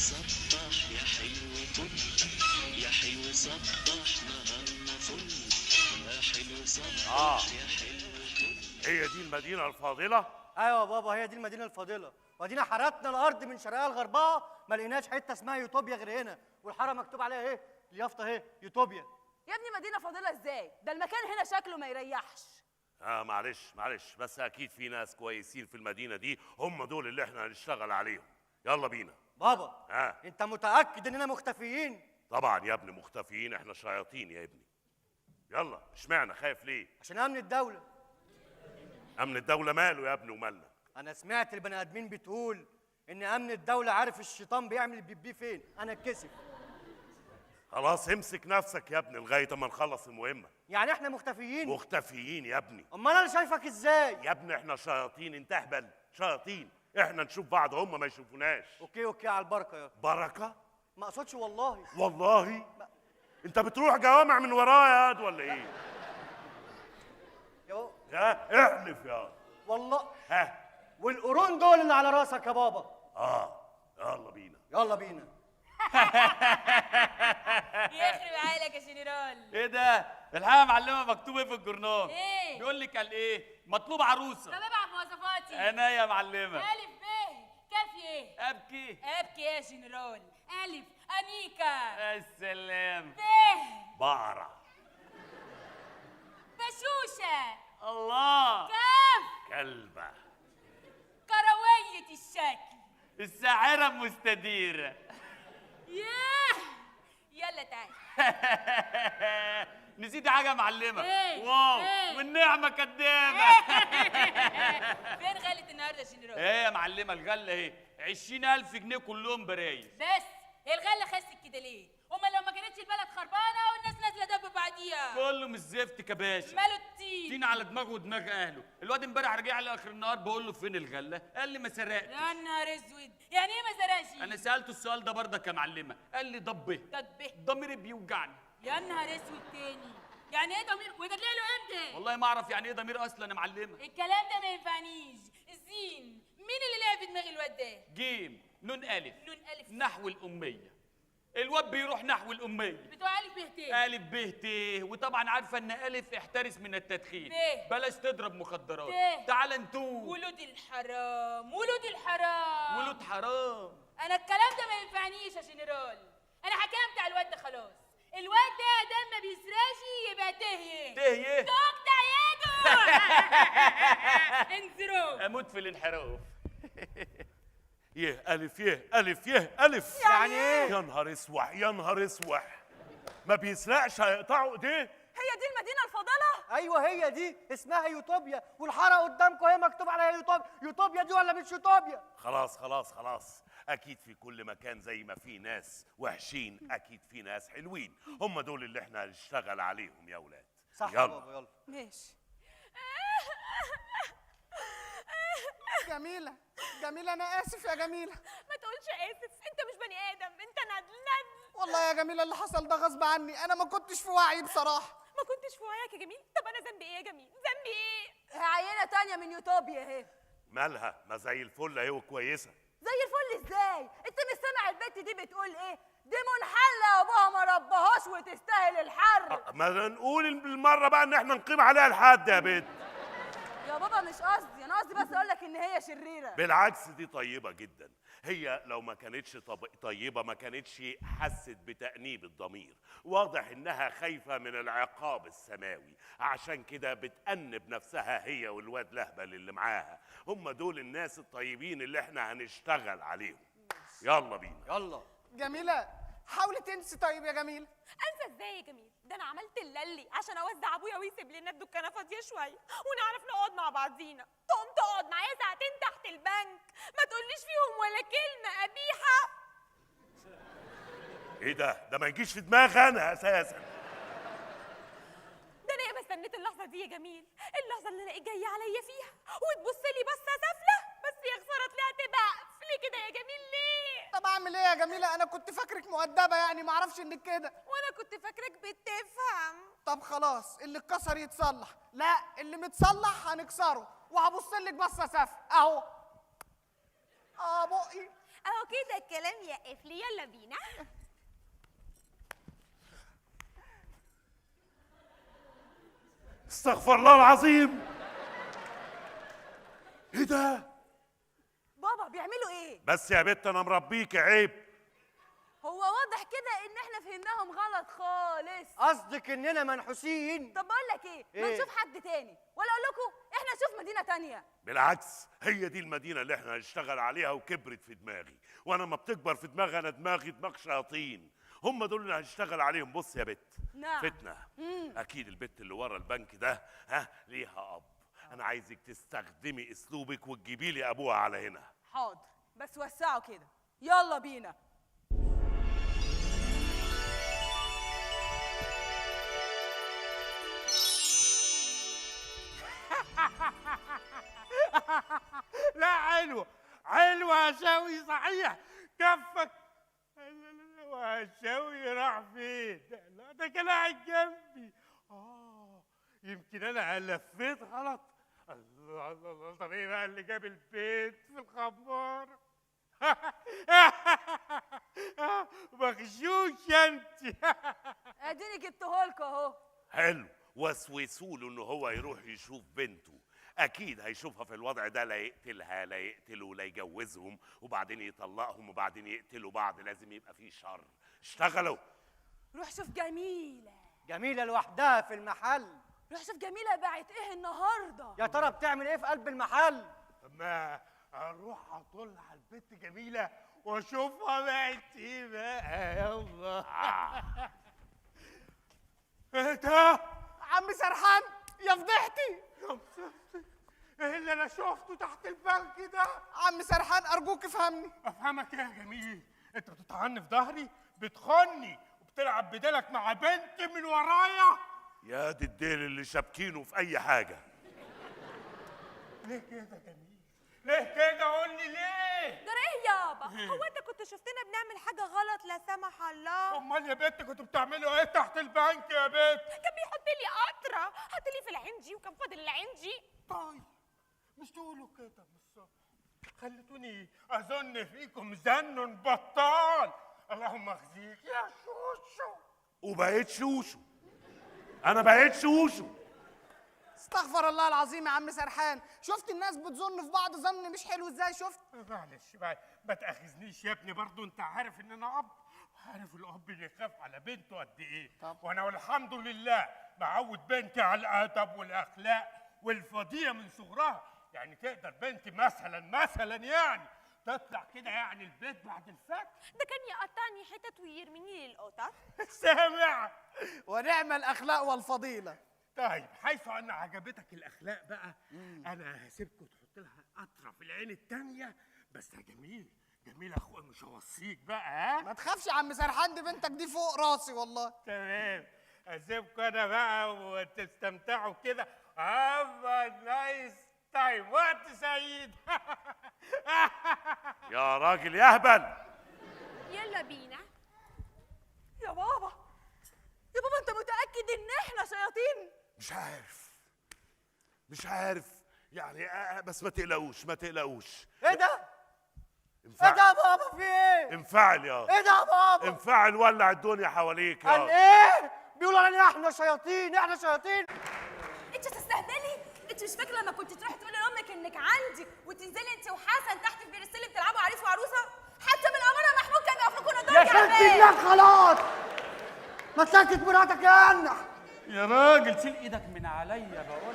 صبح يا حلو طل، يا حلو صبح نهارنا فل، يا حلو صبح يا حلو طل. هي دي المدينة الفاضلة؟ ايوه يا بابا، هي دي المدينة الفاضلة. وادينا حرتنا الارض من شرقها لغربها، ما لقيناش حتة اسمها يوتوبيا غير هنا، والحاره مكتوب عليها ايه؟ اليافطه اهي، يوتوبيا. يا ابني مدينة فاضلة ازاي؟ ده المكان هنا شكله ما يريحش. معلش معلش، بس اكيد في ناس كويسين في المدينة دي، هم دول اللي احنا هنشتغل عليهم. يلا بينا. بابا انت متأكد اننا مختفيين؟ طبعا يا ابني مختفيين، احنا شياطين يا ابني. يلا، اشمعنى خايف ليه؟ عشان امن الدولة. امن الدولة ماله يا ابني ومالنا؟ انا سمعت البني ادمين بتقول ان امن الدولة عارف الشيطان بيعمل البيبي فين، انا اتكسف. خلاص امسك نفسك يا ابني لغاية اما نخلص المهمة. يعني احنا مختفيين؟ مختفيين يا ابني. امال انا شايفك ازاي؟ يا ابني احنا شياطين، انت اهبل، شياطين، احنا نشوف بعض هم ما يشوفوناش. okay okay، على البركة يا بركة؟ ما اقصدش والله. والله؟ انت بتروح جوامع من ورايا يا واد ولا ايه؟ يا بابا يا احلف يا والله. ها، والقرون دول اللي على راسك يا بابا. يلا بينا. يلا بينا. يخرب عقلك يا جنرال. ايه ده؟ الحقيقة يا معلمه مكتوب ايه في الجورنال؟ ايه؟ بيقول لك قال ايه؟ مطلوب عروسه. طب ابعت مواصفاتي. انا يا معلمه. الف ب كاف ي. ابكي. ابكي يا جنرال. الف انيكا. السلام. ب بعرة. بشوشه. الله. كاف كلبه. كروية الشكل. الساحرة المستديرة. ياه، يلا تعالى. نسيت حاجة يا معلمه. إيه؟ واو. إيه؟ والنعمة كدابه. فين غلة النهارده يا جنرال؟ ايه يا معلمه الغلة ايه؟ 20,000 جنيه كلهم برايز. بس هي الغلة خست كده ليه؟ امال لو ما كانتش البلد خربانة والناس نازله دب بعديها. كله مش زفت كباشا. ماله التين؟ تين على دماغه ودماغ اهله. الواد امبارح رجع لي اخر النهار بقول له فين الغلة؟ قال لي ما سرقتش. يا نهار اسود، يعني ايه ما سرقش؟ انا سالته السؤال ده برضك يا معلمه، قال لي ضبه. ضبه؟ ضميري بيوجعني. يا نهار اسود تاني، يعني ايه ضمير؟ وده طلع له امتى؟ والله ما اعرف يعني ايه ضمير اصلا يا معلمه. الكلام ده ما ينفعنيش. الزين، مين اللي لعب في دماغ الواد ده؟ جيم نون الف. نون الف. نحو الامية. الواد بيروح نحو الأمية بتوع ألف ب ت. ألف ب ت، وطبعا عارفة إن ألف احترس من التدخين، ب بلاش تضرب مخدرات، ت تعال نتوب. ولود الحرام، ولود الحرام، ولود حرام. أنا الكلام ده ما ينفعنيش يا جنرال، أنا حكمت على الواد ده خلاص. الواد ده دام ما بيسرقش يبقى تهيه. تهيه؟ تقطع يده. انزروا. أموت في الانحراف. يه ألف يه ألف يه ألف. يعني إيه؟ يا نهار اسوح، يا نهار اسوح، ما بيسرقش هيقطعوا ايديه. هي دي المدينة الفاضلة؟ أيوه هي دي، اسمها يوتوبيا، والحارة قدامكم هي مكتوب عليها يوتوبيا. يوتوبيا دي ولا مش يوتوبيا؟ خلاص خلاص خلاص، أكيد في كل مكان زي ما في ناس وحشين أكيد في ناس حلوين، هم دول اللي احنا هنشتغل عليهم يا ولاد. صح يا بابا، يلا ماشي. جميلة جميلة، أنا آسف يا جميلة. ما تقولش آسف، أنت مش بني آدم، أنت ندل ندل. والله يا جميلة اللي حصل ده غصب عني، أنا ما كنتش في وعي بصراحة. ما كنتش في وعيك يا جميل؟ طب أنا ذنبي إيه يا جميل؟ ذنبي إيه؟ عينة تانية من يوتوبيا أهي. مالها؟ ما زي الفل أهي وكويسة. زي الفل إزاي؟ أنت مش سامع البت دي بتقول إيه؟ دي منحلة وأبوها ما ربهاش وتستاهل الحر. ما نقول بالمرة بقى إن إحنا نقيم عليها الحد يا بنت. يا بابا مش قصدي، أنا قصدي بس أقول لك إن هي شريرة. بالعكس دي طيبة جدا، هي لو ما كانتش طيبة ما كانتش حست بتأنيب الضمير، واضح إنها خايفة من العقاب السماوي، عشان كده بتأنب نفسها هي والواد لهبل اللي معاها، هم دول الناس الطيبين اللي إحنا هنشتغل عليهم. يلا بينا. يلا. جميلة حاولي تنسي. طيب يا جميلة. انسى ازاي يا جميل؟ ده انا عملت اللي عشان اوزع ابويا ويسيب لنا الدكانه فاضية شوية ونعرف نقعد مع بعضينا. تقوم تقعد معايا ساعتين تحت البنك ما تقوليش فيهم ولا كلمة قبيحة. ايه ده؟ ده ما يجيش في دماغي انا اساسا. ده انا ياما استنيت اللحظة دي يا جميل، اللحظة اللي الاقيك جاية عليا فيها وتبص لي بصة سافله، بس يا خسارة طلعت بقفل كده يا جميل. ليه؟ طب اعمل ايه يا جميلة؟ انا كنت فاكرك مؤدبة يعني، ما اعرفش انك كده. وانا كنت فاكرك بتفهم. طب خلاص، اللي اتكسر يتصلح، لا اللي متصلح هنكسره، وهبص لك بصة سافله اهو. بقي اهو كده الكلام يا قفلي، يلا بينا. استغفر الله العظيم. ايه ده؟ بابا بيعملوا ايه؟ بس يا بت انا مربيك، عيب. هو واضح كده ان احنا فهمناهم غلط خالص. قصدك اننا منحوسين؟ طب بقول لك ايه، ما نشوف حد تاني، ولا اقول لكم احنا نشوف مدينة تانية. بالعكس، هي دي المدينة اللي احنا هنشتغل عليها، وكبرت في دماغي، وانا ما بتكبر في دماغي انا دماغي دماغ شياطين. هم دول اللي هنشتغل عليهم. بص يا بت. نعم. فتنة. اكيد البت اللي ورا البنك ده ها ليها اب. انا عايزك تستخدمي اسلوبك وتجيبي لي ابوها على هنا. حاضر، بس وسعوا كده، يلا بينا. لا حلوة حلوة يا شاوي، صحيح كفك. وشاوي راح فين؟ لا ده كان قاعد جنبي. يمكن انا لفيت غلط. الله الله الله، طب ايه بقى اللي جاب البيت في الخمارة؟ مغشوش انت. اديني جبتهولكوا اهو. حلو، وسوسوا له ان هو يروح يشوف بنته. اكيد هيشوفها في الوضع ده، لا يقتلها لا يقتله لا يجوزهم وبعدين يطلقهم وبعدين يقتلوا بعض. لازم يبقى فيه شر. اشتغلوا. روح شوف جميلة. جميلة لوحدها في المحل. روح شوف جميلة باعت ايه النهارده. يا ترى بتعمل ايه في قلب المحل؟ طب ما اروح اطل على البت جميلة واشوفها باعت ايه بقى. يلا. ايه ده؟ عم سرحان يا فضيحتي. يا فضيحتي، ايه اللي انا شفته تحت البنك ده؟ عم سرحان ارجوك افهمني. افهمك ايه يا جميل؟ انت بتطعني في ظهري، بتخني وبتلعب بدلك مع بنت من ورايا. يا دي الديل اللي شابكينه في اي حاجة. ليه كده يا جميل؟ ليه كده؟ قول لي ليه؟ ده ايه يابا؟ هو انت كنت شفتنا بنعمل حاجة غلط لا سمح الله؟ امال يا بنت كنتوا بتعملوا ايه تحت البنك يا بنت؟ كان بيحط لي قطرة، حط لي في العنجي وكان فاضل العنجي. طيب مش تقولوا كده من الصبح، خليتوني اظن فيكم زن بطال. اللهم اخزيك يا شوشو. وبقيت شوشو، انا بقيت شوشو. استغفر الله العظيم يا عم سرحان، شفت الناس بتظن في بعض ظن مش حلو ازاي؟ شفت؟ معلش ما تاخذنيش يا ابني، برضه انت عارف ان انا اب، عارف الاب اللي يخاف على بنته قد ايه. طب وانا والحمد لله معود بنتي على الادب والاخلاق والفضيله من صغرها. يعني تقدر بنتي مثلا يعني تطلع كده يعني البيت بعد الفجر؟ ده كان يقطعني حتت ويرميني للقطط. سامع؟ ونعم الاخلاق والفضيلة. طيب حيث ان عجبتك الاخلاق بقى، انا هسيبكم تحط لها قطرة في العين التانية. بس يا جميل، جميل اخويا مش هوصيك بقى. ها ما تخافش يا عم سرحان، دي بنتك دي فوق راسي والله. تمام، اسيبكم انا بقى وتستمتعوا كده. have a nice time، وقت سعيد. يا راجل يا اهبل. يلا بينا. يا بابا يا بابا، انت متأكد ان احنا شياطين؟ مش عارف مش عارف يعني، بس ما تقلقوش ما تقلقوش. ايه ده؟ ايه ده يا بابا؟ في ايه؟ انفعل يا ايه ده يا بابا؟ انفعل، ولع الدنيا حواليك. قال ايه؟ بيقولوا علينا احنا شياطين، احنا شياطين. انت تستهبلي؟ انت مش فاكره لما كنت تروحي تقولي لامك انك عندي وتنزلي انت وحسن تحت في بير السلم تلعبوا عريس وعروسه؟ حتى من الامارة محمود كان بيقف لكم يا شلت الله. خلاص ما تسكت مراتك يا انح. يا راجل شيل ايدك من عليا، بقول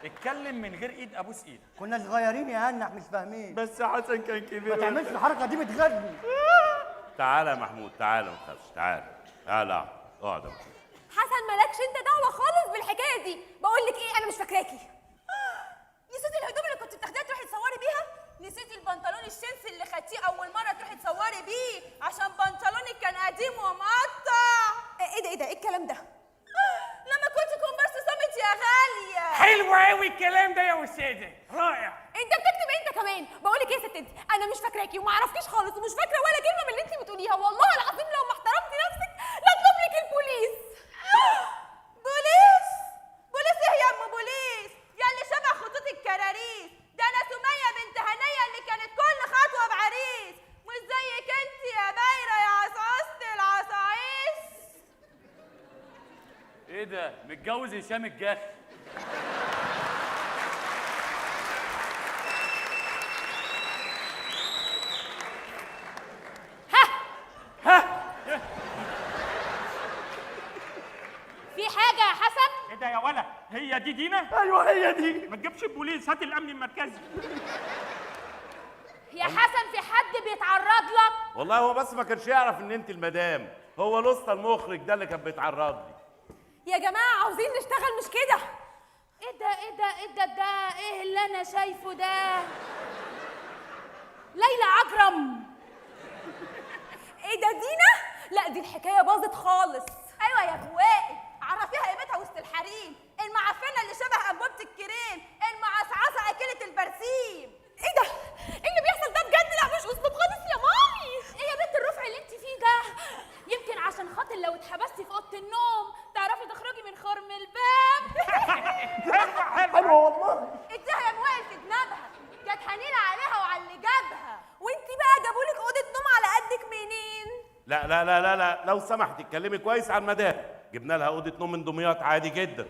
اتكلم من غير ايد ابوس ايدك. كنا صغيرين يا انح مش فاهمين. بس حسن كان كبير. ما تعملش الحركة دي بتغني. تعالى يا محمود، تعالى ما تخافش، تعالى تعالى اقعد يا محمود. حسن مالكش انت دعوه خالص بالحكاية دي. بقول لك ايه، انا مش فاكراكي. نسيتي الهدوم اللي كنت بتاخديها تروحي تصوري بيها؟ نسيتي البنطلون الشمس اللي خدتيه اول مرة تروحي تصوري بيه عشان بنطلونك كان قديم ومقطع؟ ايه ده ايه ده ايه الكلام ده؟ لما كنت كومبارس صامت يا غالية. حلو قوي الكلام ده يا استاذه، رائع. انت بتكتب انت كمان. بقول لك ايه يا ست انت، انا مش فاكراكي وما اعرفكيش خالص ومش فاكره ولا كلمة من اللي انت بتقوليها. والله العظيم لو ما احترمتي نفسك لا اطلب لك البوليس. بوليس؟ بوليس ايه يا ام بوليس؟ يا اللي شبه خطوط الكراريس. ده انا سميه بنت هنيه اللي كانت كل خطوة بعريس. ده؟ متجوز هشام الجاخ. في حاجة يا حسن؟ ايه ده يا ولا؟ هي دي دينا؟ ايوه هي دي. ما تجيبش البوليس، هات الامن المركزي. يا حسن في حد بيتعرض لك؟ والله هو بس ما كانش يعرف ان انت المدام، هو الاسطى المخرج ده اللي كان بيتعرض لي. يا جماعة عاوزين نشتغل مش كده؟ ايه ده ايه ده ايه ده ده ايه اللي انا شايفه ده؟ ليلى عجرم. ايه ده دينا؟ لا دي الحكاية باظت خالص. ايوه يا غوائي، عرفيها قيمتها وسط الحريم، المعفنه اللي شبه انبوبة الكريم، المعصعصه اكله البرسيم. ايه ده؟ ايه اللي بيحصل ده بجد؟ لا مش اسلوب خالص يا مامي. ايه يا بنت الرفع اللي انت فيه ده؟ يمكن عشان خاطر لو اتحبستي في اوضة النوم تعرفي تخرجي من خرم الباب. حلوة والله. اديها يا موائل في جنابها، كانت حنينه عليها وعلى اللي جابها. وانت بقى جابولك اوضة نوم على قدك منين؟ لا لا لا لا لا، لو سمحت اتكلمي كويس عن المدام. جبنا لها اوضة نوم من دمياط عادي جدا،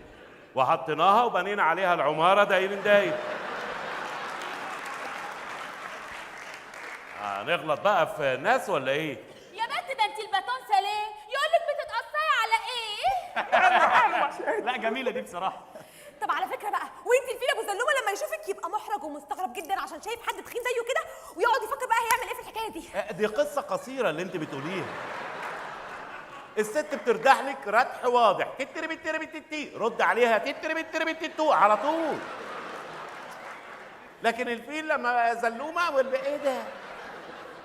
وحطيناها وبنينا عليها العمارة داير داير. هنغلط بقى في ناس ولا ايه؟ يا بنت ده انت الباتون ساليه يقولك بتتقصي على ايه؟ لا جميلة دي بصراحة. طب على فكرة بقى، وانت الفيل ابو زلومه لما يشوفك يبقى محرج ومستغرب جدا عشان شايف حد تخين زيه كده، ويقعد يفكر بقى هيعمل ايه في الحكاية دي. دي قصة قصيرة اللي انت بتقوليها. الست بتردح لك ردح واضح، تتربي تتربي تتي، رد عليها تتربي تتربي تتو على طول. لكن الفيل لما زلومه ايه ده؟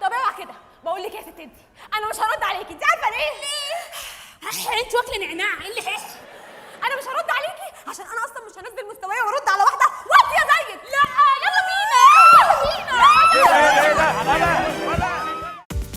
طب اوعى كده، بقول لك يا ست انت، انا مش هرد عليكي، انت عارفه ليه؟ ليه؟ انت واكله نعناع، ايه اللي حس؟ انا مش هرد عليكي عشان انا اصلا مش هنزل مستوايا وارد